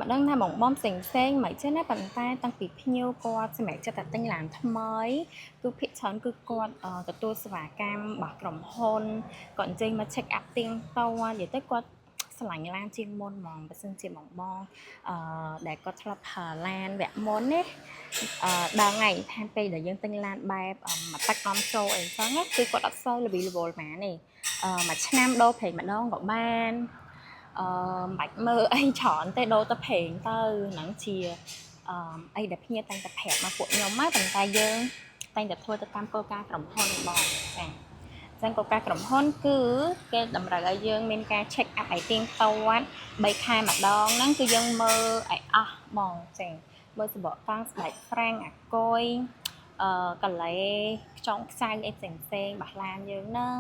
មិនដឹងថាបងបងផ្សេងផ្សេងមិនចេះណាប៉ុន្តែតាំងពីភ្ញៀវគាត់សម្រាប់ចិត្តតែទិញឡានថ្មីគឺភាគច្រើនគឺគាត់ទទួលសេវាកម្មរបស់ក្រុមហ៊ុនគាត់អញ្ជើញមក check up ទៀងទាត់និយាយទៅគាត់ស្រឡាញ់ឡានជាងមុនហ្មងបើសិនជាបងបងដែលគាត់ធ្លាប់ប្រើឡានវគ្គមុនណាដល់ថ្ងៃថាពេលដែលយើងទិញឡានបែបមកទឹកនាំចូលអីចឹងណាគឺគាត់អត់សូវល្វីល្វល់ហ្មងទេមួយឆ្នាំដូរប្រេងម្ដងក៏បានមិនបាច់មើលអីច្រើនទេដូរទៅប្រេងទៅហ្នឹងជាអីដែលភ្ញៀវតែងតែប្រាប់មកពួកខ្ញុំណាប៉ុន្តែយើងតែងតែធ្វើទៅតាមគោលការណ៍ក្រុមហ៊ុនបងចាចឹងគោលការណ៍ក្រុមហ៊ុនគឺគេតម្រូវឲ្យយើងមានការ check up ឲ្យទៀងទាត់3ខែម្ដងហ្នឹងគឺយើងមើលឲ្យអស់បងចាមើលសបកកង់ស្បែកហ្វ្រាំងអាគុយកលេខ្ចង់ខ្ចៅអីផ្សេងផ្សេងរបស់ឡានយើងហ្នឹង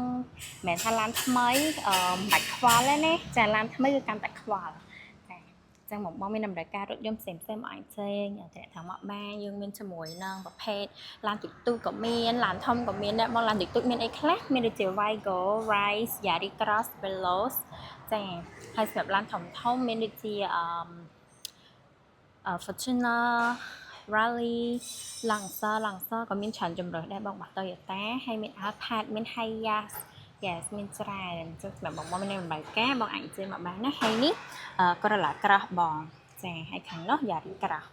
មិនមែនថាឡានថ្មីមិនបាច់ខ្វល់ទេណាចាឡានថ្មីគឺកាន់តែខ្វល់ចាចឹងបងបងមានតម្រូវការរថយន្តផ្សេងផ្សេងមកអាចផ្សេងតែថាមកបានយើងមានជាមួយនឹងប្រភេទឡានទូចទូចក៏មានឡានធំក៏មានដែរបងឡានទូចទូចមានអីខ្លះមានដូចជា Wigo, Raize, Yaris Cross, Veloz ចាហើយសម្រាប់ឡានធំធំមានដូចជាFortuner, Rally, Lancer Lancer ក៏មានច្រើនជម្រើសដែរបងរបស់ Toyota ហើយមាន Alphard មាន Hiace yes មានច្រើនអញ្ចឹងសម្រាប់បងបងមានតម្រូវការបងអាចអញ្ជើញមកបានណាហើយនេះ Corolla Cross បងចាហើយខាងនោះ Yaris Cross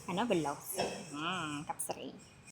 ហើយនោះ Veloz កាប់ស្រី